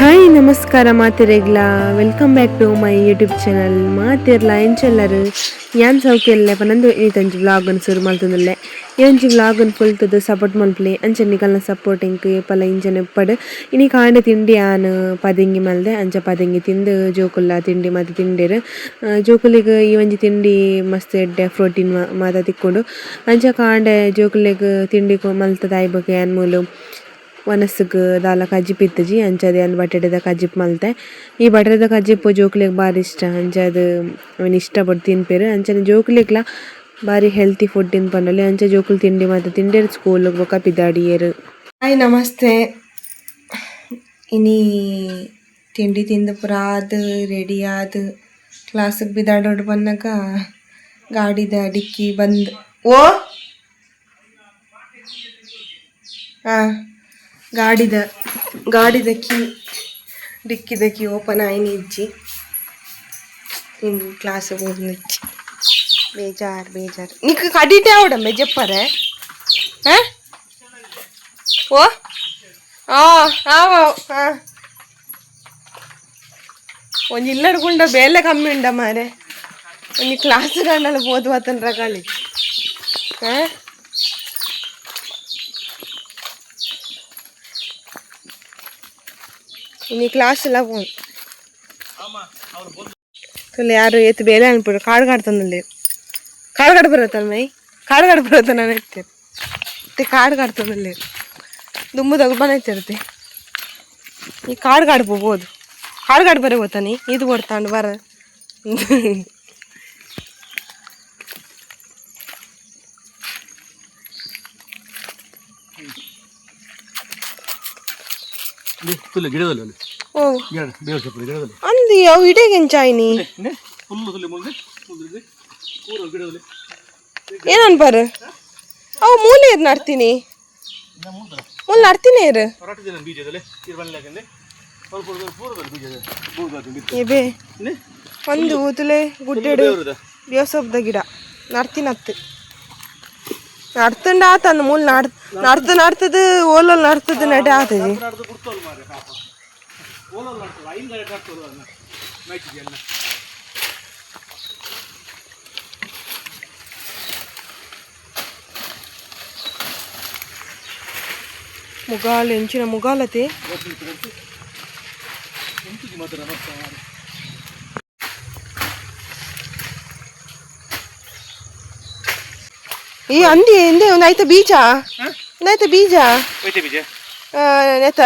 Hi ನಮಸ್ಕಾರ ಮಾತೆರೆಗ್ಲ, welcome back to my YouTube channel. ಮಾತೆರ್ಲ ಎಂಚೆಲ್ಲರು? ಯಾನ್ ಸೌಖ್ಯಲ್ಲೆ ಪನಂದು ಇನಿತಂಚಿ ವ್ಲಾಗನ್ ಸುರು ಮಲ್ತೊಂದುಲ್ಲೆ. ಈ ಒಂಜಿ ವ್ಲಾಗನ್ ಫುಲ್ ತೂದು ಸಪೋರ್ಟ್ ಮಲ್ಪುಲೆ. ಅಂಚ ನಿಕಲ್ನ ಸಪೋರ್ಟ್ ಎಂಕ್ ಏಪಲ ಇಂಚನೆ ಉಪ್ಪಡ್. ಇನಿ ಕಾಂಡೆ ತಿಂಡಿ ಆನ್ ಪದೆಂಗಿ ಮಲ್ದೆ. ಅಂಚ ಪದೆಂಗಿ ತಿಂದು ಜೋಕುಲ್ಲ ತಿಂಡಿ ಮಾತ ತಿಂಡೆರ್. ಜೋಕುಲೆಗ್ ಈ ಒಂಜಿ ತಿಂಡಿ ಮಸ್ತ್ ಎಡ್ಡೆ, ಪ್ರೋಟೀನ್ ಮಾತ ತಿಕ್ಕುಂಡು. ಅಂಚ ಕಾಂಡೆ ಜೋಕುಲೆಗ್ ತಿಂಡಿ ಮಲ್ತುದು ಆಯಿ ಯಾನ್ ಮೂಲು ವನಸುಗು ದಾಲ ಕಜಿಪು ಇತ್ತುಜಿ. ಅಂಚಾದ್ ಯಾನ್ ಬಟಾಟೆದ ಕಜಿಪು ಮಲ್ತೆ. ಈ ಬಟಾಟೆದ ಕಜಿಪು ಜೋಕುಲೆಗ್ ಬಾರಿ ಇಷ್ಟ. ಅಂಚಾದ್ ಅವೆನ್ ಇಷ್ಟ ಪಟ್ಟು ತಿನ್ಪೆರ್. ಅಂಚನೆ ಜೋಕುಲೆಗ್ಲ ಬಾರಿ ಹೆಲ್ತಿ ಫುಡ್ ಇಂದ್ ಪನೊಲಿ. ಅಂಚ ಜೋಕುಲು ತಿಂಡಿ ಮಾತ ತಿಂಡೆರ್, ಸ್ಕೂಲ್ ಬೊಕ ಪಿದಾಡಿಯೆರ್. ಹಾಯ್, ನಮಸ್ತೆ. ಇನಿ ತಿಂಡಿ ತಿಂದು ಪೂರ ಆದ್, ರೆಡಿ ಆದ್, ಕ್ಲಾಸಿಗೆ ಬಿದಾಡೋಡು ಬನ್ನಗ ಗಾಡಿದ ಡಿಕ್ಕಿ ಬಂದ್. ಓ ಹಾಂ, ಗಾಡಿದ ಗಾಡಿದ ಕೀ, ಡಿಕ್ಕಿದ ಕೀ ಓಪನ್ ಆಯ್ನ ಇಜ್ಜಿ. ಇನ್ನು ಕ್ಲಾಸ್ ಹೋಗ್ನಿಜ್ಜಿ. ಬೇಜಾರು ಬೇಜಾರು. ನಿಕ್ ಕಡಿಟೆ ಆವಡಂಬೆ ಜಪ್ಪರೆ. ಹಾಂ, ಓ ಆ ಆವ ಹಾಂ, ಒಂಜಿ ಇಲ್ಲಡ್ಗುಂಡ ಬೇಲೆ ಕಮ್ಮಿ ಉಂಡ ಮಾರೆ. ಒಂಜಿ ಕ್ಲಾಸ್ ಗಂಡಲ ಬೋದು ಬತ್ತನ್ರ ಕಳಿ. ಹಾಂ, ಇನಿ ಕ್ಲಾಸ್ ಎಲ್ಲ ಪೋನು ತುಲೆ. ಯಾರು ಏತ್ ಬೇಲೆ ಅನ್ಪುಡು ಕಾಡು ಕಾಡ್ತಂದಲ್ಲಿ. ಕಾಡು ಕಾಡು ಬರತ್ತಲ್ಲ ಮೈ, ಕಾಡು ಕಾಡು ಬರತ್ತ. ನಾನು ಎತ್ತೇನೆ ಮತ್ತೆ ಕಾಡು ಕಾಡ್ತಂದಲ್ಲಿ ದುಂಬುದಾಗ ಬನೈತಿರ್ತೆ. ಈ ಕಾಡು ಕಾಡು ಹೋಗ್ಬೋದು. ಕಾಡು ಕಾಡು ಬರೋ ಗೊತ್ತಾನಿ. ಇದು ಕೊಡ್ತಾಂಡು ಬರ. ತುಲೆ ಗಿಡದಲ್ಲಿ ಅಲ್ಲಿ. ಓ. ಗಿಡ, ಬೇವು ಸೊಪ್ಪು ಗಿಡದಲ್ಲಿ. ಅಂದಿ, ಅವು ಇಡೀ ಎಂಚಾಯ್ನಿ. ಫುಲ್ಲು ತುಲೆ ಮುಂದೆ ಮುಂದೆ ಪೂರ ಗಿಡದಲ್ಲಿ. ಏನನ್ಪಾರು, ಅವು ಮೂಲೆ ಇರ್ ನಡ್ತೀನಿ, ಮೂಲೆ ನಡ್ತೀನಿ ಇರು. ಹೊರಟಿದೆ ನನ್ನ ಬೀಜದಲ್ಲಿ ಇರ್ಬಲ್ಲ ಯಾಕಂದ್ರೆ ಸ್ವಲ್ಪ ಪೂರದಲ್ಲಿ ಬೀಜ ಬೂದು. ಎಬೆ ಒಂದು ತುಲೆ ಗುಡ್ಡೆಡು. ಬೇವ್ರದ. ಬೇಸೊಪ್ಪದ ಗಿಡ ನಡ್ತಿನತ್ತು ನಡ್ತಂಡ ಆತಂದು ಮೂಲ ನಡ್ ನಡ್ದು ನಡ್ತದು ಓಲೋಲ್ ನಡ್ತದ ನಡೆ ಆತದೆ. ನಡ್ದು ಬಿಡ್ತೋಲ್ ಮಾರೆ ಪಾಪ. ಓಲೋಲ್ ನಡ್ತಲ್ಲ, ಐದು ಗಂಟೆ ನಡ್ತೋಲ್ಲ ಅದನ್ನ ಮೈಟಿಗೆ ಎಲ್ಲ. ಮುಗಾಲ್ ಎಂಚಿನ ಮುಗಾಲತೆ. ಎಂತಿಗೆ ಮಾತ್ರ ಮಸ್ತ್ ಮಾರೆ. ಈ ಅಂದಿ ಇಂದೆ ಒಂದು ಆಯ್ತ ಬೀಜ, ಒಂದಾಯ್ತ ಬೀಜ. ಒಯ್ತೆ ಬೀಜ. ನೆತ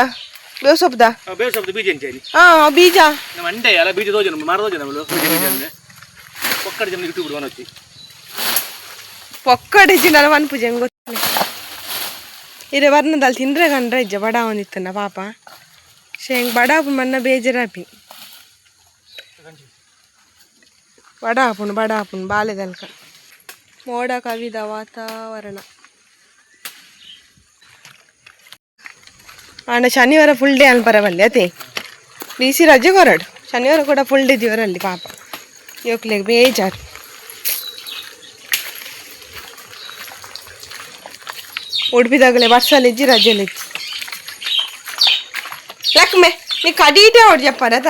ಬೇಸೊಪ್ಪದ. ಬೇವು ಸೊಪ್ಪು ಬೀಜ ಎಂಚಾಯಿ? ಹಾ, ಬೀಜ. ನಮ್ಮ ಅಂಡೆ ಅಲ್ಲ, ಬೀಜ ದೋಜ ನಮ್ಮ ಮಾರ ದೋಜ ನಮ್ಮ ಬೀಜ ಬೀಜ ಅಂದ್ರೆ ಒಕ್ಕಡೆ ಜನ ಇಟ್ಟು ಬಿಡುವ వచ్చి. ಪೊಕ್ಕಡೆ ಜಿಂಡಲ ಪೂಜೆ ಗೊತ್ತಿಲ್ಲ. ಇರೆ ವರ್ಣದಲ್ಲಿ ತಿಂದ್ರೆ ಕಂಡ್ರೆ ಇಜ್ಜ ಬಡ ಒಂದಿತ್ತನ ಪಾಪ ಶೇಂಗ್ ಬಡ ಮನ್ನ ಬೇಜಾರಾಪಿ. ಬಡ ಆಪುಂಡು, ಬಡ ಆಪುಂಡು ಬಾಲೆದಲ್ಕ. ಮೋಡ ಕವಿದ ವಾತಾವರಣ. ಆಂಡ ಶನಿವಾರ ಫುಲ್ ಡೇ ಅನ್ಪರವಲ್ಲಿ ಅದೇ ಬಿ ಸಿ ರಜೆ ಕೊರಡು. ಶನಿವಾರ ಕೂಡ ಫುಲ್ ಡೇ ದಿವರಲ್ಲಿ ಪಾಪ ಯೋಕ್ಲೆಗ್ ಬೇಜಾರು. ಉಡುಪಿದಾಗಲೇ ಬರ್ಸಲಿಜ್ಜಿ, ರಜೆಲಿಜ್ಜಿ. ಲಕ್ಮೆ, ನೀ ಕಡೀಟೆ ಹೊಡ್ ಜಪ್ಪಾರತ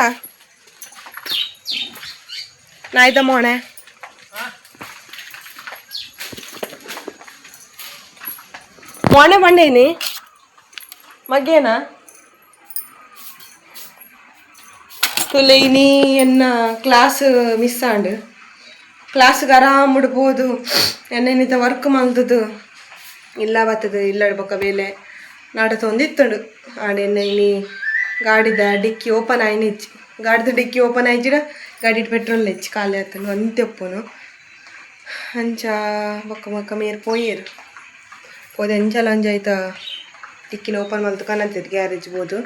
ನಾಯ್ದ ಮೋಣೆ. ಮೋಣೆ ಬಂಡೇನಿ ಮಗ್ಗೇನಾ ತುಲೆ. ಇನಿ ಎನ್ನ ಕ್ಲಾಸ್ ಮಿಸ್ ಆಂಡ್. ಕ್ಲಾಸ್ಗೆ ಆರಾಮ್ ಉಡ್ಬೋದು. ಎನ್ನ ವರ್ಕ್ ಮಲ್ತದು ಇಲ್ಲ ಬತ್ತದು ಇಲ್ಲಡ್ ಬೊಕ್ಕ ಬೇಲೆ ನಾಡ ತೊಂದಿತ್ತುಂಡು. ಆಂಡ ಎನ್ನ ಇನಿ ಗಾಡಿದ ಡಿಕ್ಕಿ ಓಪನ್ ಆಯ್ನಿಜ್ಜಿ. ಗಾಡಿದ ಡಿಕ್ಕಿ ಓಪನ್ ಆಯ್ಜಿಡ ಗಾಡಿಡ್ ಪೆಟ್ರೋಲ್ ಹೆಚ್ಚು ಖಾಲಿ ಆತಂಡು ಅಂತೆ ಉಪ್ಪುನು. ಅಂಚ ಬೊಕ್ಕ ಬೊಕ್ಕ ಮೇರ್ ಪೋಯೆರ್. ಪೋದು ಎಂಚಲ ಅಂಜ ಆಯ್ತ ಡಿಕ್ಕಿನ ಓಪನ್ ಮಲ್ತು ಕನತ್ತೇರು ಗ್ಯಾರೇಜ್ ಬೋದು.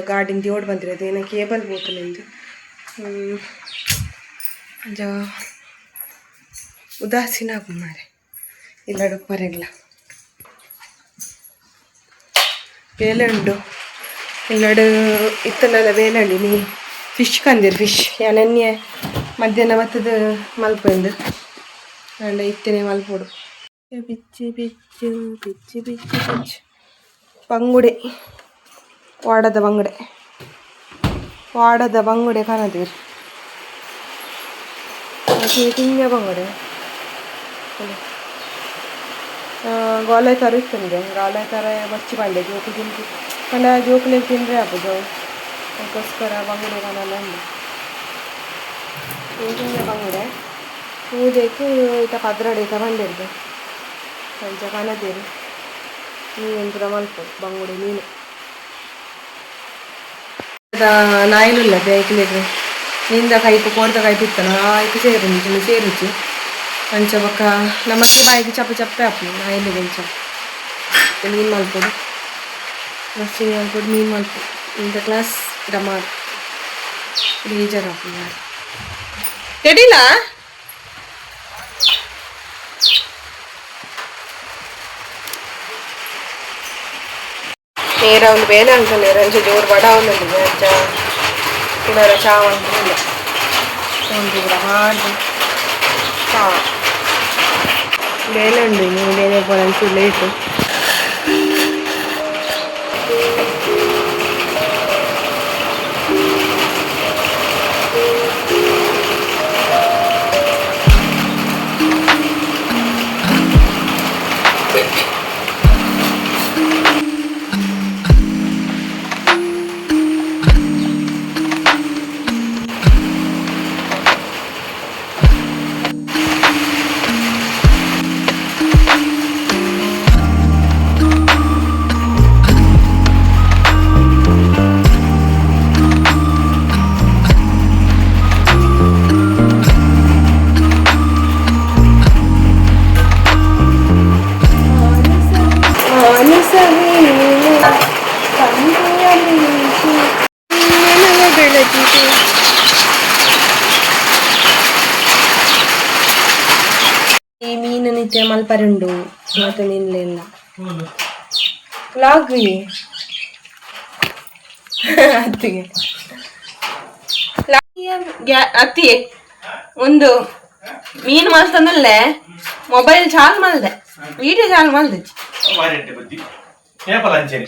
ಗಾಡಿನ ದಿಯೋಡ್ ಬಂದಿರೋದು ಏನೋ ಕೇಬಲ್ ಪೋತುಂಡು. ಅಂಚ ಉದಾಸೀನ ಆಪುಂಡು ಮಾರೆ ಇಲ್ಲಡ್ ಉಪ್ಪರೆಗ್ಲ. ಬೇಲೆ ಉಂಡು ಇಲ್ಲಡ್ ಇತ್ತಂಡಲ ಬೇಲೆ ಉಂಡು. ಇನಿ ಫಿಶ್ ಕಂದಿರು, ಫಿಶ್. ಯಾನ್ ಎನ್ಯೆ ಮಧ್ಯಾಹ್ನ ಬತ್ತದ ಮಲ್ಪೆಂದು ಆಂಡ ಇತ್ತೆನೆ ಮಲ್ಪೊಡು. ಬಿಚ್ಚಿ ಬಿಚ್ಚು ಬಿಚ್ಚಿ ಬಿಚ್ಚಿ ಬಿಚ್ಚು. ಬಂಗುಡೆ, ವಾಡದ ಬಂಗುಡೆ. ವಾಡದ ಬಂಗುಡೆ ಕನದಿರ್ ಕಿಂಜ ಬಂಗುಡೆ ಗೋಲೆ ತರ ಇತ್ತಂಗೆ ಗೋಲೆ ತರ ಬಚ್ಚಿ ಪಂಡೆ ಜೋಕು ತಿಂದು ಪಂಡ ಜೋಕುಲೆ ತಿಂದರೆ ಆಪುಜು ಅದಕ್ಕೋಸ್ಕರ ಬಂಗುಡೆ ಕನಲ್ಲ ಉಂಡು ಕಿಂಜ ಬಂಗುಡೆ ಪೂಜೆಕ್ ಇತ್ತ ಪದ್ರಾಡ್ ಇತ್ತ ಪಂಡಿರ್ದು ಅಂಚ ಕನದಿರು ಮೀನು ಪೂರ ಮಲ್ಪು ಬಂಗುಡೆ ಮೀನು ನಾಯಿಲುಲ್ಲ ಐಕ್ಲೆಗ್ ನಿಂದ ಕೈಪು ಕೋರ್ದ ಕೈಪು ಇತ್ತನ ಆಯ್ತು ಸೇರುಂಜಿ ಸೇರುಜಿ ಅಂಚ ಬೊಕ್ಕ ನಮಕ್ಕೆ ಬಾಯಿಗೆ ಚಪ್ಪ ಚಪ್ಪೆ ಆಪುಂಡು ನಾಯಿಲೆಗ್ ಅಂಚ ಮೀನು ಮಲ್ಪೊಡು ಮಸ್ತ್ ಮಲ್ಪೊಡು ಮೀನು ಮಲ್ಪೊಡು ಇಂತ ಕ್ಲಾಸ್ ಡಮಾರ್ ಬೇಜಾರು ಆಪುಂಡು ಯಾರ್ ತೆಡಿಲ ನೇರ ಒಂದು ಬೇಲೆ ಅಂಕಲ್ ಅಂಚ ಜೋರು ಬಡ ಒಂದುಂಡು ಅಂಚ ಕುಡರ ಚಾ ಉಂಟು ಉಂಟು ಕೂಡ ಹಾಡು ಚಾ ಬೇಲೆ ಉಂಡು ಇನ್ನು ಬೇಲೆ ಪೋಡಂಚು ಲೇಟು ಬೆಳಗಿದೆ. ಈ ಮೀನು ನಿತ್ಯ ಮಲ್ಪರುಂಡು ಮಾತ ನಿನ್ಲೆಲ್ಲ ವ್ಲಾಗ್ ಅತ್ತಿಗೆ ಅತ್ತಿ ಒಂದು ಮೀನು ಮಲ್ತಂದಲ್ಲೇ ಮೊಬೈಲ್ ಚಾಲು ಮಲ್ದೆ ವಿಡಿಯೋ ಚಾಲು ಮಲ್ದೆ. ಬುದ್ಧಿ ಏಪಲ ಅಂಚೆನೆ.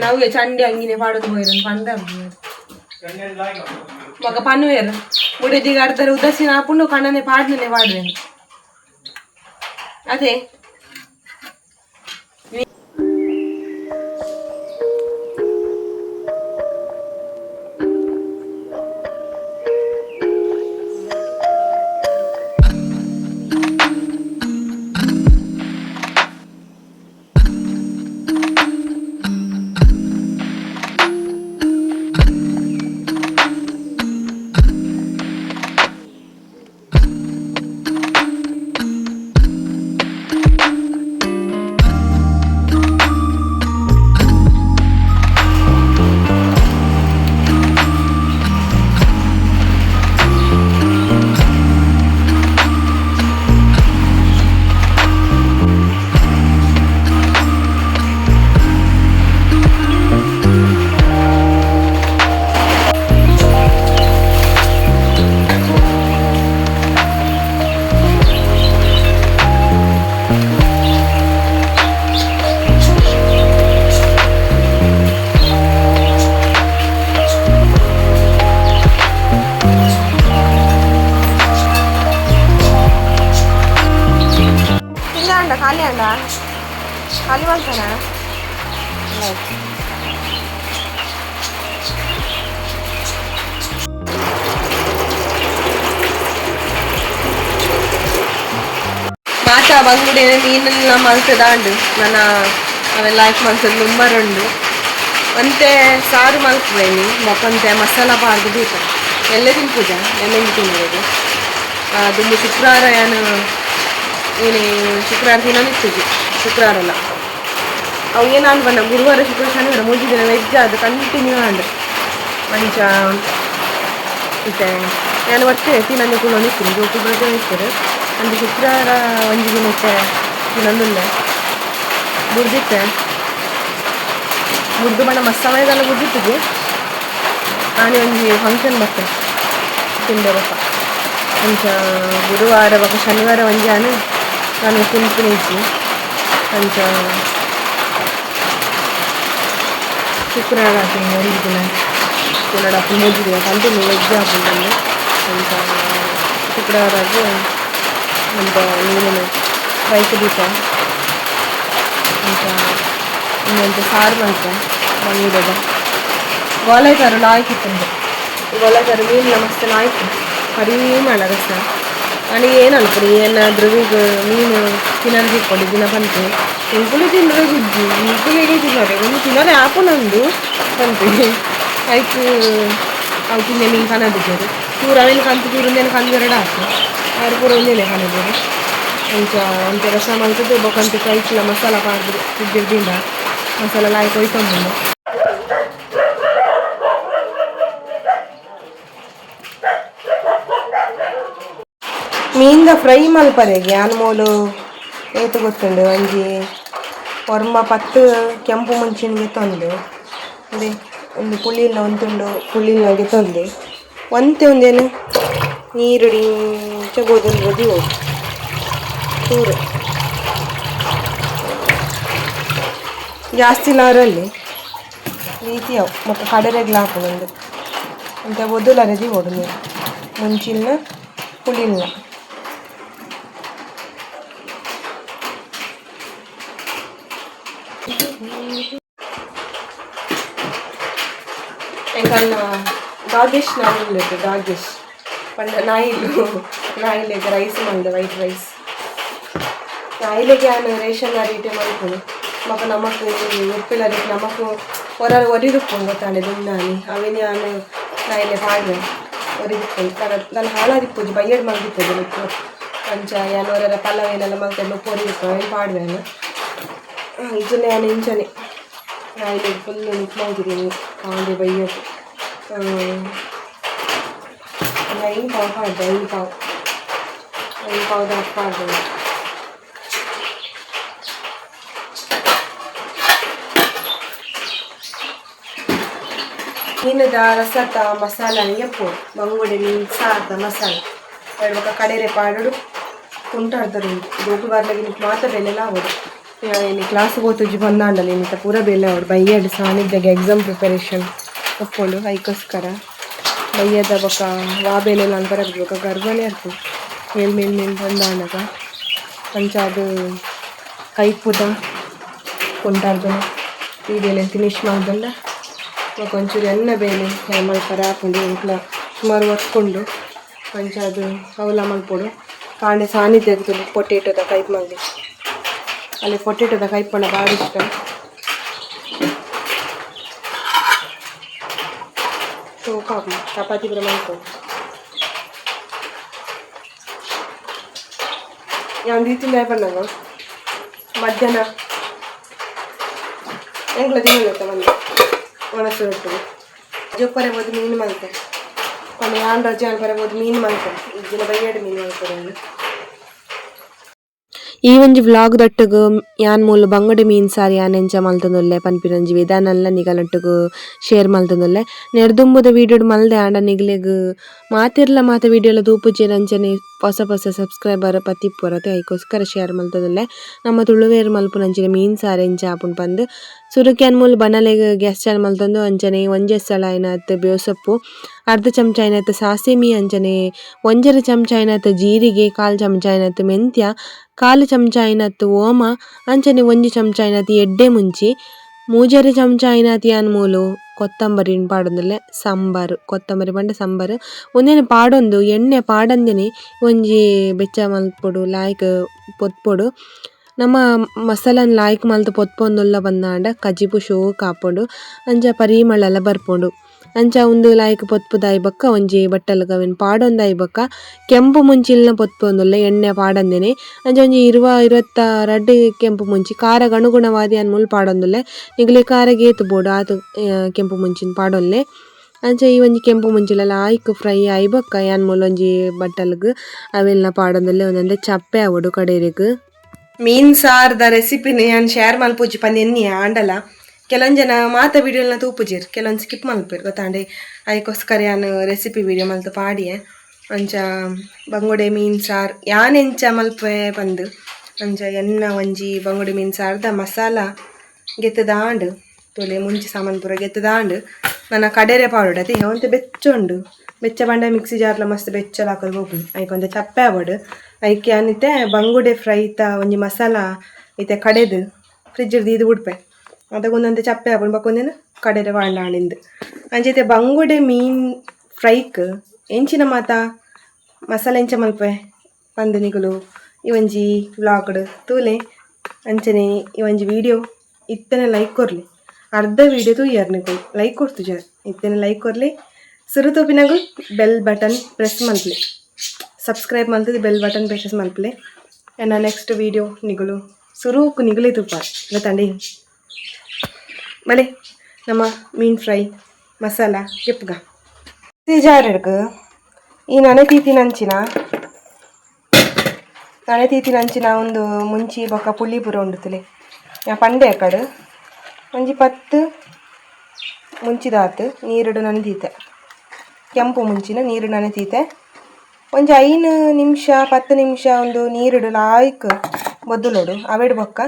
ನಾವು ಚಂಡಿ ಅಂಗಿನೆ ಪಾಡೋದು ಪೋಯಿರನ್ ಪಂಡ ಮಗ ಪನ್ನುವೇರು ಮುಡಿದಿಗೆ ಆಡ್ತಾರೆ ಉದಾಸೀನ ಆಪುಂಡು ಕಣ್ಣನೆ ಪಾಡ್ನೆ ಪಾಡುವೆನು ಅದೇ. ಅಂಡ ಖಾಲಿ ಅಂಡ ಖಾಲಿ ಮಾಡ್ತಾನ. ಮಾತ ಬಂಗುಡೆ ಮೀನೆಲ್ಲ ಮಲ್ತದಾಂಡು ನನ್ನ ಅವೆಲ್ಲ ಹಾಕಿ ಮಲ್ತದ ನುಮ್ಮರುಂಡು ಒಂತೆ ಸಾರು ಮಲ್ಪುವೇನಿ ಮೊಕ್ಕಂತೆ ಮಸಾಲ ಪಾಡ್ದು ದೀಪ ಎಲ್ಲ ತಿನ್ಪೂಜ ಎಣ್ಣೆ ತಿನ್ನೋದು ದುಂಬು ಶುಕ್ರವಾರ ಏನು ಏನೇ ಶುಕ್ರವಾರ ತಿನ್ನೋದಿತ್ತು ಶುಕ್ರವಾರ ಅಲ್ಲ ಅವು ಏನಾನ್ ಬಣ್ಣ ಗುರುವಾರ ಶುಕ್ರವಾರ ಶನಿವಾರ ಮೂಜಿ ದಿನ ವೆಜ್ ಅದು ಕಂಟಿನ್ಯೂ ಆಂಡ್ ಮಂಚ ಇತ್ತೆ ನಾನು ಬರ್ತೆ ತಿನ್ನಂದು ಕೂಡ ನಿತ್ತೀನಿ ಜೋಕು ಬರ್ತೇ ಇರ್ತಾರೆ ಅಂದು ಶುಕ್ರವಾರ ಒಂಜಿ ದಿನ ಇತ್ತೆ ತಿನ್ನೊಂದಿಲ್ಲ ಬುಡ್ದಿತ್ತೆ ಬುಡ್ದು ಬಣ್ಣ ಮಸ್ತ್ ಸಮಯದಲ್ಲ ಬುಡ್ದಿತ್ತಿಗೆ ನಾನು ಒಂಜಿ ಫಂಕ್ಷನ್ ಬರ್ತೇನೆ ತಿಂಡೆ ಬೊಕ್ಕ ಅಂಚ ಗುರುವಾರ ಬೊಕ್ಕ ಶನಿವಾರ ಒಂಜಿ ಆನು ನಾನು ತಿನ್ಪಿನ ಇಜ್ಜಿ ಅಂಚ. ಶುಕ್ರವಾರ ಆತುಂಡು ಒಂಜಿ ದಿನ ತಿನ್ನಡ ಮೂಜಿ ದಿನ ಕಂಟಿನ್ಯೂ ವೆಜ್ ಆಪುಂಡು. ಅಂಚ ಶುಕ್ರವಾರ ಅಂಚ ಮೀನಿನ ಫ್ರೈ ದೀಪ ಅಂಚ ಇಂದೊಂತೆ ಸಾರು ಮಲ್ಪೆ ಬಂಗುಡೆದ ಗೋಲೈತಾರು ಲಾಯ್ಕ್ ಇತ್ತುಂಡು. ಗೋಲೈತಾರು ಮೀನಿನ ಮಸ್ತ್ ಲಾಯ್ಕ್ ಪರಿಮಳ ರಸ ಅನಿ ಏನು ಅನ್ಪುನಿ ಏನಾದ್ರೂ ಈಗ ಮೀನು ತಿನ್ನಲು ಇಕ್ಕೊಡಿ ದಿನ ಪನ್ಪೆ ಎಂಕುಲು ತಿನ್ನರೆ ಗುಜ್ಜಿ ಎಂಕುಲು ತಿನ್ನರೆ ಒಂದು ತಿನ್ನರೆ ಆಪುನಂದು ಪನ್ಪೆ ಐಕ್ ಅವು ತಿನ್ನೆ ಮೀನು ಕನದಿದ್ದರು ಚೂರು ಅವೇನು ಕಂತು ಚೂರು ಒಂದೇನು ಕಂದು ಎರಡು ಆತು ಆರು ಪೂರ ಒಂದೇನೆ ಕನದಿರು. ಅಂಚ ಒಂತೆ ರಸ ಮಲ್ತದ್ದು ಬೊಕಂತೆ ಕೈಕ್ಲ ಮಸಾಲ ಪಾಡ್ದು ಫ್ರಿಜ್ಜಿಡ್ ದಿಂಡ ಮಸಾಲ ಲಾಯ್ಕ್ ಒಯ್ತೊಂದುಂಡು. ಮೀನ್ದ ಫ್ರೈ ಮಲ್ಪರೆಗೆ ಯಾನ್ ಮೂಲು ಏತು ಗೊತ್ತುಂಡು ಒಂಜಿ ಒರ್ಂಬ ಪತ್ತು ಕೆಂಪು ಮುಂಚಿನಿಗೆ ತಂದು ಅದೇ ಒಂದು ಪುಳಿಲ್ಲ ಒಂತುಂಡು ಪುಳಿಲ್ನಾಗೆ ತಂದು ಒಂತೆ ಒಂದೇನು ನೀರು ಇಂಚ ಗೋಧುಂಡು ಹೋಗಿ ಚೂರು ಜಾಸ್ತಿ ಲಾರಲ್ಲಿ ರೀತಿ ಅವು ಮತ್ತು ಕಡರೆಗ್ಲ ಹಾಪುನೊಂದು ಅಂಚ ಬೊದುಲರೆ ದೀವೊಡು ನೀರು ಮುಂಚಿಲ್ನ ಪುಳಿಲ್ನ. ಎಂಕಲ್ನ ಡಾಗೇಶ್ ನಾಯಿ ಡಾಗೇಶ್ ಪಂಡ ನಾಯಿಲು ನಾಯಿಲೆಗ್ ರೈಸ್ ಮಲ್ದೆ ವೈಟ್ ರೈಸ್ ನಾಯಿಲೆಗ್ ಯಾನ್ ರೇಷನ್ ಅರಿಟೆ ಮಲ್ಪುನು ಬೊಕ ನಮಕ್ ಉಪ್ಪಿಲ ಅರಿಟ್ ನಮಕ್ ಒರ ಒರಿದುಪ್ಪುಂಡು ಗೊತ್ತಾಂಡೆ ದುಂಬಾನಿ ಅವೆನ್ ಯಾನ್ ನಾಯಿಲೆ ಪಾಡ್ವೆ ಒರಿದಿಪ್ಪುಂಡು ತನ ಹಾಳಾದಿಪ್ಪುಜಿ ಬಯ್ಯಡ್ ಮಲ್ದಿಪ್ಪುಜಿ ನುಪ್ಪು ಅಂಚ ಯಾನ್ ಒರರ ಪಲಾವ್ ಏನೆಲ್ಲ ಮಲ್ತೆ ನುಪ್ಪು ಒರಿದಿಪ್ಪು ಅವೆನ್ ಪಾಡ್ವೆ ಇಜ್ಜಿಂಡ ಯಾನ್ ಇಂಚನೆ ನಾಯಿಲೆಗ್ ಫುಲ್ ನುಪ್ಪು ಮಲ್ತಿದ್ದೀನಿ ಕಾಂಡೆ ಬಯ್ಯಗ್ ಒಂದು ಐದು ಪಾವು ಪಾಡ್ದೆ ಐದು ಪಾವು ಐದು ಪಾವು ಪಾಡ್ದೆ. ಮೀನದ ರಸತ ಮಸಾಲ ಎಪ್ಪು ಬಂಗುಡೆ ಮೀನು ಸಾರ್ದ ಮಸಾಲ ಎರಡು ಬೊಕ ಕಡೆರೆ ಪಾಡೋಡು ಕುಂಟಾಡ್ತಾರೆ ಜೋಕುಲು ಬರ್ಲಗಿ ಮಾತ ಬೆಲೆಲ ಆವೊಡು. ಇನಿ ಕ್ಲಾಸ್ ಪೋತುಜಿ ಬಂದಾಂಡಲ ಇನ್ನಿತ ಪೂರ ಬೇಲೆ ಆವೊಡು ಬಯ್ಯಡ್ ಸಾನಿಧ್ಯಗೆ ಎಕ್ಸಾಮ್ ಪ್ರಿಪರೇಷನ್ ಒಪ್ಪುಂಡು ಐಕೋಸ್ಕರ ಬಯ್ಯದ ಬೊಕ ವಾ ಬೇಲೆಲ ಅನ್ಪರೆ ಬೊಕ ಗರ್ಭನೇ ಅರ್ಪು ಮೇಲ್ ಮೇಲ್ ಮೇಲ್ ಬಂದಾಂಡಗ ಅಂಚ ಅದು ಕೈಪುದ ಕುಂಟಾರ್ದನ ಈ ಬೇಲೆ ಫಿನಿಶ್ ಮಲ್ತುಂಡ ಬೊಕ ಒಂಚೂರು ಎಣ್ಣೆ ಬೇಲೆ ಮಲ್ಪರೆ ಆಪುಂಡು ಎಂಕ್ಲ ಸುಮಾರು ವರ್ಕ್ ಉಂಡು ಅಂಚ ಅದು ಅವುಲ ಮಲ್ಪೊಡು. ಕಾಂಡೆ ಸಾನಿಧ್ಯಗ್ ಪೊಟೇಟೋದ ಕೈಪ್ ಮಲ್ದಿ ಅಲ್ಲಿ ಪೊಟೇಟೋದ ಕೈಪ್ ಪಂಡ ಬಾರಿ ಇಷ್ಟ. ಶೋಕ್ ಆಪುಂಡು ಚಪಾತಿ ಪೂರ ಮಲ್ಪೊಡು. ಯಾನ್ ದೀತಿಂದಾಯ ಪನ್ನಗ ಮಧ್ಯಾಹ್ನ ಎಂಕ್ಲ ತಿನ್ನೊಂದಿತ್ತ ಬಂದು ಒಣಸು ಒಟ್ಟುಗು ಜೊಪ್ಪರೆ ಪೋದು ಮೀನು ಮಲ್ತೆ ಪಂಡ ಯಾನ್ ರಜೆ ಅನ್ಪರೆ ಪೋದು ಮೀನು ಮಲ್ತೆ ಇಜ್ಜಿಂಡ ಬಯ್ಯಡ್ ಮೀನು ಮಲ್ಪೊಡು. ಈ ಒಂಜಿ ವ್ಲಾಗ್ ದಟ್ಟುಗು ಯಾನ್ ಮೂಲು ಬಂಗುಡೆ ಮೀನ್ ಸಾರು ಯಾನ್ ಎಂಚ ಮಲ್ತೊಂದುಲ್ಲೆ ಪನ್ಪಿನಂಜಿ ವಿಧಾನಲ ನಿಗಲೊಟ್ಟುಗು ಶೇರ್ ಮಲ್ತೊಂದುಲ್ಲೆ. ನೆರ್ದುಂಬುದ ವೀಡಿಯೋಡ್ ಮಲ್ದೆ ಆಂಡ ನಿಗಲೆಗ್ ಮಾತೆರ್ಲ ಮಾತ ವೀಡಿಯೋಲ ತೂಪುಜೆರ್ ಅಂಚನೆ ಪೊಸ ಪೊಸ ಸಬ್ಸ್ಕ್ರೈಬರ್ ಪತ್ತಿಪ್ಪುವರತೆ ಐಕೋಸ್ಕರ ಶೇರ್ ಮಲ್ತೊಂದುಲ್ಲೆ. ನಮ್ಮ ತುಳುವೆರ್ ಮಲ್ಪುನಂಚಿನ ಮೀನ್ ಸಾರು ಎಂಚ ಆಪುಂಡು ಪಂದ್ ಸುರುಕ್ ಯಾನ್ ಮೂಲು ಬನಲೆಗ್ ಗ್ಯಾಸ್ ಚಾನ್ ಮಲ್ತೊಂದು ಅಂಚನೆ ಒಂಜೆ ಸಲ ಆಯಿನಾತ್ ಬೇಸೊಪ್ಪು ಅರ್ಧ ಚಮಚ ಆಯಿನಾತ್ ಸಾಸಿಮಿ ಅಂಚನೆ ಒಂಜರೆ ಚಮಚ ಆಯಿನಾತ್ ಜೀರಿಗೆ ಕಾಲು ಚಮಚ ಆಯಿನಾತ್ ಮೆಂತ್ಯ ಕಾಲು ಚಮಚ ಆಯಿನಾತ್ ಓಮ ಅಂಚನೆ ಒಂಜಿ ಚಮಚ ಆಯಿನಾತ್ ಎಡ್ಡೆ ಮುಂಚಿ ಮೂಜರೆ ಚಮಚ ಆಯಿನಾತ್ ಯಾನ್ ಮೂಲು ಕೊತ್ತಂಬರಿನ್ ಪಾಡೊಂದುಲ್ಲೆ ಸಾಂಬಾರು ಕೊತ್ತಂಬರಿ ಪಂಡ ಸಾಂಬಾರು ಉಂದೆನ್ ಪಾಡೊಂದು ಎಣ್ಣೆ ಪಾಡಂದೆನೆ ಒಂಜಿ ಬೆಚ್ಚ ಮಲ್ಪೊಡು ಲಾಯ್ಕ್ ಪೊತ್ಪೊಡು ನಮ್ಮ ಮಸಾಲನ್ ಲಾಯ್ಕ್ ಮಲ್ತ್ ಪೊತ್ಪೊಂದುಲ್ಲ ಪಂದಾಂಡ ಕಜಿಪು ಶೋಕ್ ಆಪುಂಡು ಅಂಚ ಪರಿಮಳಲ ಬರ್ಪುಂಡು. ಅಂಚ ಉಂದು ಲಾಯ್ಕ್ ಪೊತ್ಪುದಾಯಿ ಬೊಕ್ಕ ಒಂಜಿ ಬಟ್ಟಲ್ಗ್ ಅವೆನ್ ಪಾಡೊಂದಾಯಿ ಬೊಕ್ಕ ಕೆಂಪು ಮುಂಚಿಲ್ನ ಪೊತ್ಪೊಂದುಲ್ಲೆ ಎಣ್ಣೆ ಪಾಡಂದೆನೆ ಅಂಚ ಒಂಜಿ ಇರುವ ಇರುವತ್ತ ರಡ್ಡ್ ಕೆಂಪು ಮುಂಚಿ ಖಾರಗ್ ಅನುಗುಣವಾದ್ ಯಾನ್ ಮೂಲು ಪಾಡೊಂದುಲ್ಲೆ ನಿಗಲೆ ಖಾರಗ್ ಏತ್ ಬೋಡು ಆತ್ ಕೆಂಪು ಮುಂಚಿನ್ ಪಾಡೊನ್ಲೆ. ಅಂಚ ಈ ಒಂಜಿ ಕೆಂಪು ಮುಂಚಿಲ ಲಾಯ್ಕ್ ಫ್ರೈ ಆಯಿ ಬೊಕ್ಕ ಯಾನ್ ಮೂಲು ಒಂಜಿ ಬಟ್ಟಲ್ಗ್ ಅವೆನ್ಲ ಪಾಡೊಂದುಲ್ಲೆ ಉಂದಂದೆ ಚಪ್ಪೆ ಆವೊಡು ಕಡೆರಿಗ್. ಮೀನ್ ಸಾರ್ದ ರೆಸಿಪಿನ ಯಾನ್ ಶೇರ್ ಮಲ್ಪುಜಿ ಪಂದ್ ಎನ್ನಿ ಆಂಡಲ ಕೆಲವೊಂದು ಜನ ಮಾತ ವೀಡಿಯೋನ ತೂಪುಜೆರ್ ಕೆಲವೊಂದು ಸ್ಕಿಪ್ ಮಲ್ಪೆರ್ ಗೊತ್ತಾಂಡೆ ಐಕೋಸ್ಕರ ಯಾನ್ ರೆಸಿಪಿ ವೀಡಿಯೋ ಮಲ್ತ್ ಪಾಡಿಯೆ. ಅಂಚ ಬಂಗುಡೆ ಮೀನ್ ಸಾರ್ ಯಾನ್ ಎಂಚ ಮಲ್ಪೆ ಪಂದ್ ಅಂಚ ಎನ್ನ ಒಂಜಿ ಬಂಗುಡೆ ಮೀನ್ ಸಾರ್ದ ಮಸಾಲ ಗೆತ್ತುದಾಂಡ್ ತೊಲೆ ಮುಂಚೆ ಸಾಮಾನು ಪೂರ ಗೆತ್ತದಾಂಡು ನನ್ನ ಕಡೆರೆ ಪಾಡೋಡು ಅದೇ ಒಂತೆ ಬೆಚ್ಚ ಉಂಡು ಬೆಚ್ಚ ಪಂಡ ಮಿಕ್ಸಿ ಜಾರ್ಲ ಮಸ್ತ್ ಬೆಚ್ಚಲ ಹಾಕೋದು ಹೋಗು ಐಕ್ ಒಂತೆ ಚಪ್ಪೆ ಆವಡು ಐಕೆ ಅನಿತೆ ಬಂಗುಡೆ ಫ್ರೈತ ಒಂಜಿ ಮಸಾಲ ಇತ್ತೆ ಕಡೆದು ಫ್ರಿಜ್ ದೀದು ಉಡ್ಪೆ ಅದಕ್ಕೊಂದೊಂತೆ ಚಪ್ಪೆ ಆಪುಂಡು ಬೊಕ ಕಡೆರೆ ವಾಂಡಾಣಿಂದು ಅಂಚೈತೆ ಬಂಗುಡೆ ಮೀನ್ ಫ್ರೈಕ್ ಎಂಚಿನ ಮಾತ ಮಸಾಲೆ ಎಂಚ ಮಲ್ಪೆ ಪಂದ್ ನಿಕುಲು ಈ ಒಂಜಿ ವ್ಲಾಗ್ಡ್ ತೂಲೆ ಅಂಚನೆ ಈ ಒಂಜಿ ವಿಡಿಯೋ ಇತ್ತನೆ ಲೈಕ್ ಕೊರ್ಲಿ ಅರ್ಧ ವಿಡಿಯೋ ತೂಯರ್ ನಿಕುಲು ಲೈಕ್ ಕೊರ್ತುಜಾರ್ ಇತ್ತನೆ ಲೈಕ್ ಕೊರ್ಲಿ ಸುರು ತೂಪಿನಗು bell button press ಮಲ್ಪಲೆ subscribe ಮಲ್ತದು bell button press ಮಲ್ಪಲೆ ಎನ್ನ ನೆಕ್ಸ್ಟ್ ವಿಡಿಯೋ ನಿಗುಲು ಸುರುಕು ನಿಗುಲೇ ತೂಪ ಗೊತ್ತಂಡಿ ಬಲೆ ನಮ್ಮ ಮೀನ್ ಫ್ರೈ ಮಸಾಲ ಕೆಪ್ಪುಗ ಜಾರಡ್ಗ್ ಈ ನನೆ ತೀತಿನ ಅಂಚಿನ ನನೆ ತೀತಿನ ಅಂಚಿನ ಒಂದು ಮುಂಚಿ ಬೊಕ್ಕ ಪುಳಿ ಪೂರ ಉಂಡು ಯಾ ಪಂಡೆ ಕಡು ಒಂಜಿ ಪತ್ತು ಮುಂಚಿದಾತು ನೀರುಡು ನನೆ ಕೆಂಪು ಮುಂಚಿನ ನೀರು ನನೆ ತೀತೆ ಒಂಜಿ 5 ನಿಮಿಷ 10 ನಿಮಿಷ ಒಂದು ನೀರುಡು ಲಾಯ್ಕ್ ಬೊದ್ದುಲೋಡು ಅವೆಡ್ ಬೊಕ್ಕ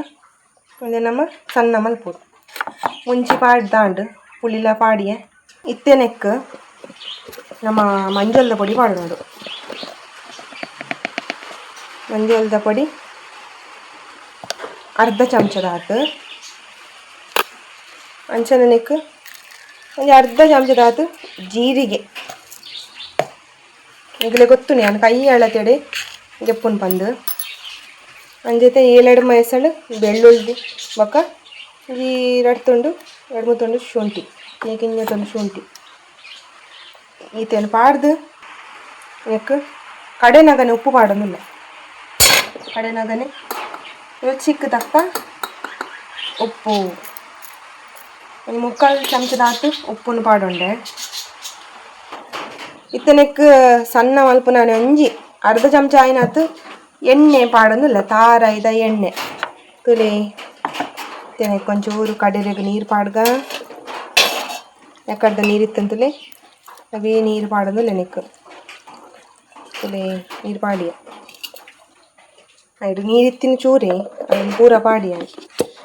ಒಂಜಿ ನಮ್ಮ ಸಣ್ಣ ಮಲ್ಪೊಡು ಮುಂಚಿ ಪಾಡ್ದಾಂಡ್ ಪುಳಿಲ ಪಾಡಿಯೆ ಇತ್ತೆ ನೆಕ್ ನಮ್ಮ ಮಂಜಲ್ದ ಪೊಡಿ ಪಾಡೋಡು ಮಂಜಲ್ದ ಪೊಡಿ ಅರ್ಧ ಚಮಚದಾತು ಅಂಚನೆ ನೆಕ್ ಒಂಜಿ ಅರ್ಧ ಚಮಚದಾತು ಜೀರಿಗೆ ನಿಗಲೆ ಗೊತ್ತು ನಾನು ಕೈ ಅಳತೆಡೆ ಗೆಪ್ಪುನ್ ಪಂದು ಅಂಜತೆ ಏಳೆರಡು ಮೈಸಳು ಬೆಳ್ಳುಳ್ಳಿ ಬೊಕ್ಕ ಈ ರಡ್ಡ್ ತುಂಡು ಎರಡು ಮೂರು ತುಂಡು ಶುಂಠಿ ಕಿಂಜ ತುಂಡು ಶುಂಠಿ ಈತೇನು ಪಾಡ್ದು ನೆಕ್ ಕಡೆನಗನೆ ಉಪ್ಪು ಪಾಡೊಂದಿಲ್ಲ ಕಡೆನಗನೆ ರುಚಿಕ್ ತಕ್ಕ ಉಪ್ಪು ಒಂದು ಮುಕ್ಕಾಲು ಚಮಚದಾತು ಉಪ್ಪುನು ಪಾಡೊಂಡೆ ಇತ್ತನೆಕ್ ಸಣ್ಣ ಮಲ್ಪುನಾನೆ ಒಂಜಿ ಅರ್ಧ ಚಮಚ ಆಯ್ನಾತು ಎಣ್ಣೆ ಪಾಡೊಂದಿಲ್ಲ ತಾರಾಯಿದ ಎಣ್ಣೆ ತುಲೆ ಇತ್ತನೆಕ್ ಒಂಚೂರು ಕಡೆರೆಗ್ ನೀರು ಪಾಡ್ಗ ಎಕ್ಕಡ್ದ ನೀರು ಇತ್ತಂತುಲೆ ಅವೇ ನೀರು ಪಾಡೊಂದಿಲ್ಲ ನೆಕ್ ತುಲೆ ನೀರು ಪಾಡಿಯ ಐಟ್ ನೀರಿತ್ತಿನ ಚೂರಿ ಅವೆನ್ ಪೂರ ಪಾಡಿಯ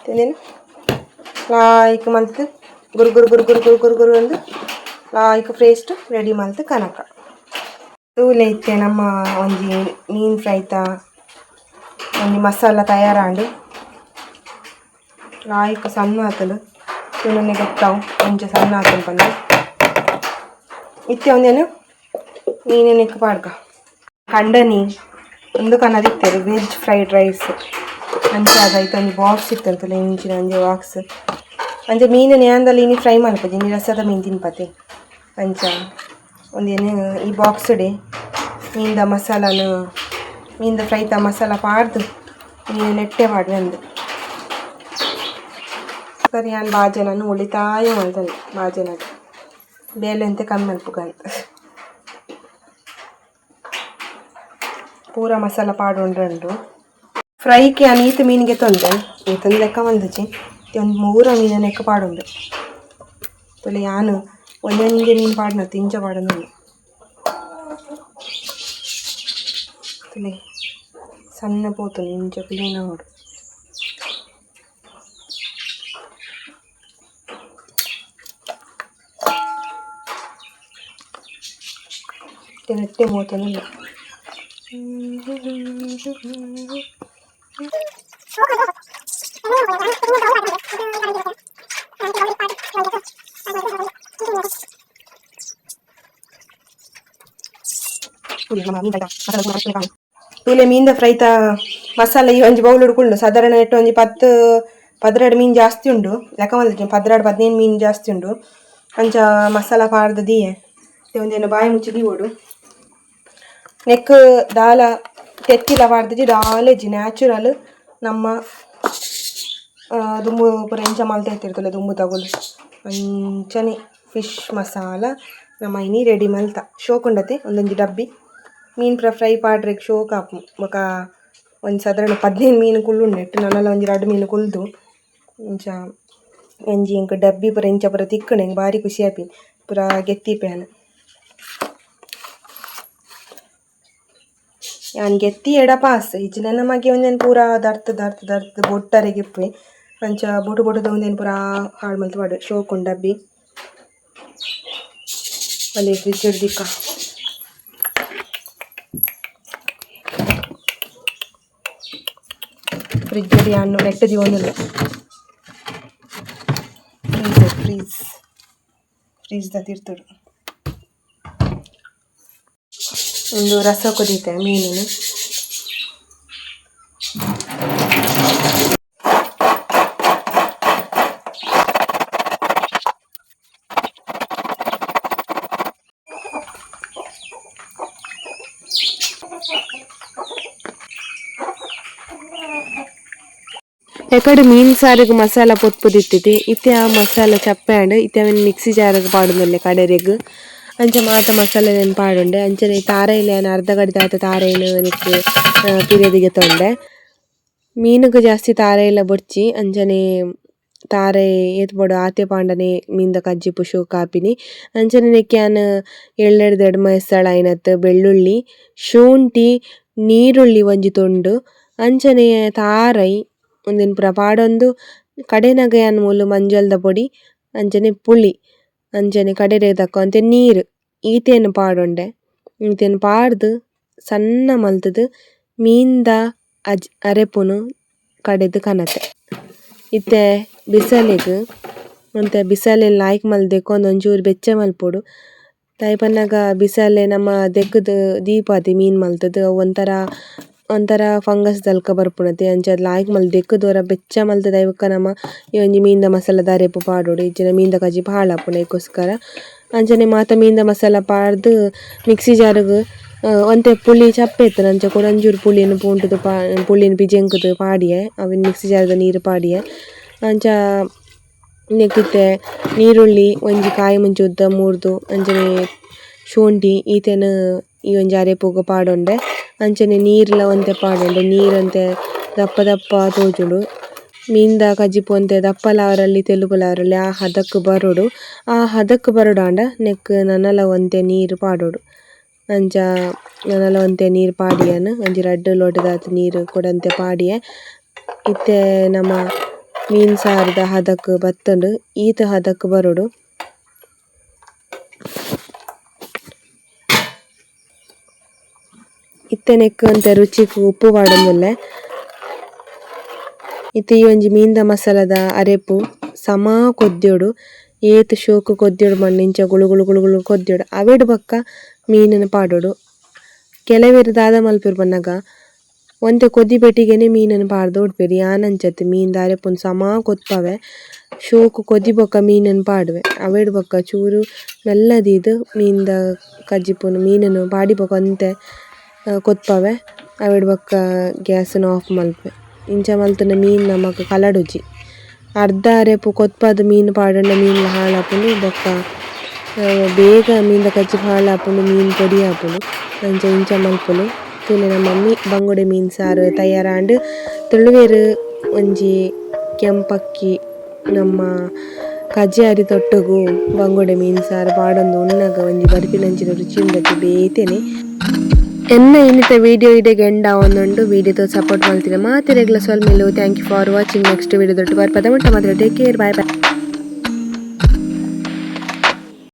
ತಿಂದೇನು ಲಾಯ್ಕ್ ಮಲ್ತ್ ಗುರು ಗುರು ಗುರು ಗುರು ಗುರು ಗುರು ಗುರು ಅಂದ್ ಲಾಯ್ಕ್ ಪೇಸ್ಟ್ ರೆಡಿ ಮಲ್ತ್ ಕನಕ ತೂಲೆ ಇತ್ತೆ ನಮ್ಮ ಒಂಜಿ ಮೀನ್ ಫ್ರೈತ ಒಂಜಿ ಮಸಾಲ ತಯಾರಾಂಡ್ ಲಾಯ್ಕ್ ಸಣ್ಣ ಆತುಂಡು ತೂನನೆ ಗೊತ್ತಾವು ಒಂಚ ಸಣ್ಣ ಆತುಂಡು ಪಂದ್ ಇತ್ತೆ ಒಂದೇನು ಮೀನು ನೆಕ್ ಪಾಡ್ಕ ಕಂಡನಿ ಉಂದು ಕನದಿತ್ತೆರ್ veg fried rice ಅಂಚಾದ್ ಐತ ಒಂಜಿ ಬಾಕ್ಸ್ ಇತ್ತಂತುಲೆ ಇಂಚಿನ ಒಂಜಿ ಬಾಕ್ಸ್ ಅಂಚ ಮೀನು ಯಾಂದಲ ಇನಿ ಫ್ರೈ ಮಲ್ಪುಜಿ ಇನಿ ರಸದ ಮೀನು ತಿನ್ಪತೆ ಅಂಚ ಒಂದೇನು ಈ ಬಾಕ್ಸ್ ಡೆ ಮೀನ್ದ ಮಸಾಲಾನು ಮೀನ್ದ ಫ್ರೈತ ಮಸಾಲ ಪಾಡ್ದು ಮೀನು ನೆಟ್ಟೆ ಪಾಡ್ವೆ ಅಂದ್ ಸರಿ ಯಾನ್ ಬಾಜನನ್ ಉಳಿತಾಯ ಮಲ್ತೊಂದು ಬಾಜನಡ್ ಬೇಲೆ ಒಂತೆ ಕಮ್ಮಿ ಮಲ್ಪುಗ ಅಂದ್ ಪೂರ ಮಸಾಲ ಪಾಡೊಂಡ್ರಂಡು ಫ್ರೈಕ್ ಯಾನ್ ಈತ್ ಮೀನ್ ಗೆತೊಂದೆ ಈತೊಂದು ಲೆಕ್ಕ ಮಲ್ದುಜಿ ಒಂಜಿ ಮೂರ ಮೀನು ನೆಕ್ ಪಾಡೊಂಡು ತೂಲೆ ಯಾನ್ ಒಂಜೊಂಜಿ ಮೀನ್ ಪಾಡ್ನತ್ತು ಇಂಚ ಪಾಡೊಂದುಲ್ಲೆ ತೂಲೆ ಸಣ್ಣ ಪೋತುಂಡು ಇಂಚ ಕ್ಲೀನ್ ಆವೊಡು ನೆಟ್ಟೆ ಮೋತೊಂದುಲ್ಲ ತೂಲೆ ಮೀನ್ದ ಫ್ರೈತ ಮಸಾಲೆ ಈ ಒಂಜಿ ಬೌಲ್ ಉಂಡು ಸಾಧಾರಣ ನೆಟ್ ಒಂಜಿ 10 12 ಮೀನ್ ಜಾಸ್ತಿ ಉಂಡು ಲೆಕ್ಕ ಮಲ್ತಿಜಿ 12 15 ಮೀನ್ ಜಾಸ್ತಿ ಉಂಡು ಅಂಚ ಮಸಾಲ ಪಾಡ್ದ್ ದೀಯೆ ಒಂಜೇನು ಬಾಯಿ ಮುಚ್ಚಿ ದೀವೊಡು ನೆಕ್ ದಾಲ ತೆತ್ತಿಲ ಪಾಡ್ದಿಜಿ ದಾಲ ಇಜ್ಜಿ ನ್ಯಾಚುರಲ್ ನಮ್ಮ ದುಂಬು ಪೂರ ಎಂಚ ಮಲ್ತ ಇತ್ತಿರ್ತಲೆ ದುಂಬು ತಗೊಲು ಅಂಚನೆ ಫಿಶ್ ಮಸಾಲ ನಮ್ಮ ಇನಿ ರೆಡಿ ಮಲ್ತ ಶೋಕ್ ಉಂಡತೆ ಒಂದೊಂಜಿ ಡಬ್ಬಿ ಮೀನ್ ಪೂರ ಫ್ರೈ ಪಾಡ್ರೆಗ್ ಶೋಕ್ ಆಪು ಬೊಕ ಒಂಜಿ ಸಾಧಾರಣ 15 ಮೀನು ಕುಲ್ಲುಂಡು ನೆಟ್ ನನಲ ಒಂಜಿ 2 ಮೀನು ಕುಲ್ದು ಇಂಚ ಒಂಜಿ ಎಂಕ್ ಡಬ್ಬಿ ಪೂರ ಇಂಚ ಪೂರ ತಿಕ್ಕುಂಡು ಎಂಕ್ ಬಾರಿ ಖುಷಿ ಆಪಿ ಪೂರ ಗೆತ್ತಿಪೆ ಯಾನ್ ಯಾನ್ ಗೆತ್ತಿ ಎಡ ಪಾಸ್ ಇಜ್ಜಿಂಡ ಮಗೆ ಒಂಜೆನ್ ಪೂರ ದರ್ತ್ ದರ್ತ್ ದರ್ತ್ ಬೊಟ್ಟರೆಗ್ ಇಪ್ಪುವೆ ಅಂಚ ಬೊಟು ಬೊಟುದ ಉಂದೆನ್ ಪೂರ ಹಾಳು ಮಲ್ತ್ ಪಾಡುವೆ ಶೋಕ್ ಉಂಡು ಡಬ್ಬಿ ಅಲ್ಲಿ ಫ್ರಿಜ್ ದಿಕ್ಕ ಫ್ರಿಜ್ ಯಾನ್ ನೆಟ್ಟ್ ದೀವೊಂದುಲ್ಲೆ freezer freeze freeze ದ ತಿರ್ತುಡು ಉಂದು ರಸ ಕೊದಿತೆ ಮೀನುನು. ಎಕಡೆ ಮೀನ್ ಸಾರಿಗೆ ಮಸಾಲ ಪೊತ್ಪುದಿತ್ತಿತಿ ಇತ್ತೆ ಆ ಮಸಾಲ ಚಪ್ಪೆ ಆಂಡ್ ಇತ್ತೆ ಅವೆನ್ ಮಿಕ್ಸಿ ಜಾರ್ಗ್ ಪಾಡೊಂದುಲ್ಲೆ ಕಡೆರೆಗ್ ಅಂಚ ಮಾತ ಮಸಾಲೆನ್ ಪಾಡೊಂಡೆ ಅಂಚನೆ ತಾರಾಯಿಲೆ ಯಾನ್ ಅರ್ಧ ಗಡಿದಾತ್ ತಾರಾಯಿನ್ ನೆಕ್ಕ್ ಪಿರೆದ್ ಗೆತೊಂಡೆ ಮೀನುಗ್ ಜಾಸ್ತಿ ತಾರಾಯಿಲ ಬೊರ್ಚಿ ಅಂಚನೆ ತಾರಾಯಿ ಏತ್ ಬೋಡು ಆತೆ ಪಾಂಡನೆ ಮೀನ್ದ ಕಜ್ಜಿಪು ಶೋಕು ಆಪಿನಿ ಅಂಚನೆ ನೆಕ್ಕ್ ಯಾನ್ ಎಳ್ಳೆಡ್ದ್ ಎಡ್ಮ ಎಸಳ್ ಆಯಿನತ್ ಬೆಳ್ಳುಳ್ಳಿ ಶುಂಠಿ ನೀರುಳ್ಳಿ ಒಂಜಿ ತುಂಡು ಅಂಚನೆ ತಾರಾಯಿ ಉಂದೆನ್ ಪೂರ ಪಾಡೊಂದು ಕಡೆನಗ ಯಾನ್ ಮೂಲು ಮಂಜಲ್ದ ಪೊಡಿ ಅಂಚನೆ ಪುಳಿ ಅಂಚನೆ ಕಡೆರೆ ದಕ್ಕಂತೆ ನೀರು ಈತೆನ್ ಪಾಡೊಂಡೆ ಈತೆನ್ ಪಾಡ್ದ್ ಸಣ್ಣ ಮಲ್ತುದು ಮೀನ್ದ ಅರೆಪುನು ಕಡೆದ್ ಕನತೆ ಇತ್ತೆ ಬಿಸಲೆಗ್ ಒಂತೆ ಬಿಸಲೆನ್ ಲಾಯ್ಕ್ ಮಲ್ತ್ ದೆಕ್ಕೊಂದು ಒಂಚೂರು ಬೆಚ್ಚ ಮಲ್ಪೊಡು ದಾಯೆ ಪನ್ನಗ ಬಿಸಲೆ ನಮ ದೆಕ್ಕುದು ದೀಪಾದೆ ಮೀನ್ ಮಲ್ತುದು ಅವು ಒಂಥರ ಒಂಥರ ಫಂಗಸ್ ದಲ್ಕ ಬರ್ಪುನತೆ ಅಂಚ ಲಾಯ್ಕ್ ಮಲ್ತ್ ದೆಕ್ಕುದು ಒರ ಬೆಚ್ಚ ಮಲ್ತುದು ಐಬೊಕ್ಕ ನಮ ಈ ಒಂಜಿ ಮೀನ್ದ ಮಸಾಲದ ಅರೆಪು ಪಾಡೊಡು ಇಜ್ಜಿಂಡ ಮೀನ್ದ ಕಜಿಪು ಹಾಳಾಪುಂಡು ಐಕೋಸ್ಕರ ಅಂಚನೆ ಮಾತ ಮೀನ್ದ ಮಸಾಲ ಪಾಡ್ದ್ ಮಿಕ್ಸಿ ಜಾರುಗು ಒಂತೆ ಪುಳಿ ಚಪ್ಪೆ ಇತ್ತ್ಂಡ ಅಂಚ ಕುಡ ಒಂಚೂರು ಪುಳಿನ್ ಪೂಂಟುದು ಪುಳಿನ್ ಪಿಜೆಂಕುದು ಪಾಡಿಯೆ ಅವೆನ್ ಮಿಕ್ಸಿ ಜಾರ್ದ ನೀರು ಪಾಡಿಯೆ ಅಂಚ ನೆಕ್ಕ್ ಇತ್ತೆ ನೀರುಳ್ಳಿ ಒಂಜಿ ಕಾಯಿ ಮುಂಚಿ ಉದ್ದ ಮೂರ್ದು ಅಂಚನೆ ಶುಂಠಿ ಈತೆನ್ ಈ ಒಂಜಿ ಅರೆಪುಗು ಪಾಡೊಂಡೆ ಅಂಚನೆ ನೀರ್ಲ ಒಂತೆ ಪಾಡೊಂಡೆ ನೀರ್ ಒಂತೆ ದಪ್ಪ ದಪ್ಪ ತೋಜುಂಡು ಮೀನ್ದ ಕಜಿಪು ಒಂತೆ ದಪ್ಪಲ ಆವರಲ್ಲಿ ತೆಲುಪುಲ ಆವರಲ್ಲಿ ಆ ಹದಕ್ ಬರೊಡು ಆ ಹದಕ್ ಬರೊಡಾಂಡ ನೆಕ್ಕ್ ನನಲ ಒಂತೆ ನೀರ್ ಪಾಡೊಡು ಅಂಚ ನನಲ ಒಂತೆ ನೀರ್ ಪಾಡಿಯೆನ್ ಒಂಜಿ ರಡ್ಡ್ ಲೋಟದಾತ್ ನೀರ್ ಕುಡೊಂತೆ ಪಾಡಿಯೆ ಇತ್ತೆ ನಮ ಮೀನ್ ಸಾರ್ದ ಹದಕ್ ಬತ್ತುಂಡು ಈತ್ ಹದಕ್ ಬರೊಡು. ಇತ್ತೆ ನೆಕ್ಕ್ ಒಂತೆ ರುಚಿಕ್ ಉಪ್ಪು ಪಾಡೊಂದುಲ್ಲೆ ಇತ್ತೆ ಈ ಒಂಜಿ ಮೀನ್ದ ಮಸಾಲದ ಅರೆಪು ಸಮ ಕೊದ್ಯೊಡು ಏತ್ ಶೋಕು ಕೊದ್ಯೊಡು ಪಂಡ ಇಂಚ ಗುಳು ಗುಳು ಗುಳು ಗುಳು ಕೊದ್ಯೊಡು ಅವೆಡ್ ಬೊಕ್ಕ ಮೀನುನು ಪಾಡೊಡು ಕೆಲವೆರ್ ದಾದ ಮಲ್ಪೆರ್ ಪನ್ನಗ ಒಂತೆ ಕೊದಿ ಪೆಟ್ಟಿಗೆನೆ ಮೀನುನು ಪಾಡ್ದ್ ಉಡ್ಪೆರ್ ಯಾನ್ ಅಂಚತ್ತ್ ಮೀನ್ದ ಅರೆಪುನು ಸಮ ಕೊದ್ಪವೆ ಶೋಕು ಕೊದಿ ಬೊಕ್ಕ ಮೀನುನು ಪಾಡುವೆ ಅವೆಡ್ ಬೊಕ್ಕ ಚೂರು ಮೆಲ್ಲ ದೀದ್ ಮೀನ್ದ ಕಜಿಪುನು ಮೀನುನು ಪಾಡಿ ಬೊಕ್ಕ ಒಂತೆ ಕೊದ್ಪವೆ ಅವೆಡ್ ಬೊಕ್ಕ ಗ್ಯಾಸ್ ನ್ ಆಫ್ ಮಲ್ಪುವೆ ಇಂಚ ಮಲ್ತ್ಂಡ ಮೀನ್ ನಮಕ್ ಕಲಡುಜಿ ಅರ್ಧ ಅರೆಪು ಕೊದ್ಪದ್ ಮೀನ್ ಪಾಡುಂಡ ಮೀನ್ಲ ಹಾಳಾಪುಂಡು ಬೊಕ್ಕ ಬೇಗ ಮೀನ್ದ ಕಜಿಪು ಹಾಳಾಪುಂಡು ಮೀನ್ ಪೊಡಿ ಆಪುಂಡು ಅಂಚ ಇಂಚ ಮಲ್ಪೊಲಿ ತೂಲೆ ನಮ್ಮ ಬಂಗುಡೆ ಮೀನ್ ಸಾರು ತಯಾರಾಂಡ್ ತುಳುವೆರ್ ಒಂಜಿ ಕೆಂಪಕ್ಕಿ ನಮ್ಮ ಕಜಿ ಅರಿ ತೊಟ್ಟುಗು ಬಂಗುಡೆ ಮೀನ್ ಸಾರು ಪಾಡೊಂದು ಉನ್ನಗ ಒಂಜಿ ಬರ್ಪಿನಂಚಿನ ರುಚಿ ಉಂಡತೆ ಬೇತೆನೆ. ಎನ್ನ ಇನ್ನಿತ ವಿಡಿಯೋ ಇಡೆಗ್ ಎಂಡ್ ಆವೊಂದುಂಡು ವಿಡಿಯೋದ ಸಪೋರ್ಟ್ ಮಲ್ತಿನ ಮಾತೆರೆಗ್ಲ ಸೊಲ್ಮೆಲು. Thank you for watching. Next video ದೊಟ್ಟು ಬರ್ಪದ ಮುಟ್ಟ ಮಾತ್ರ take care, bye bye.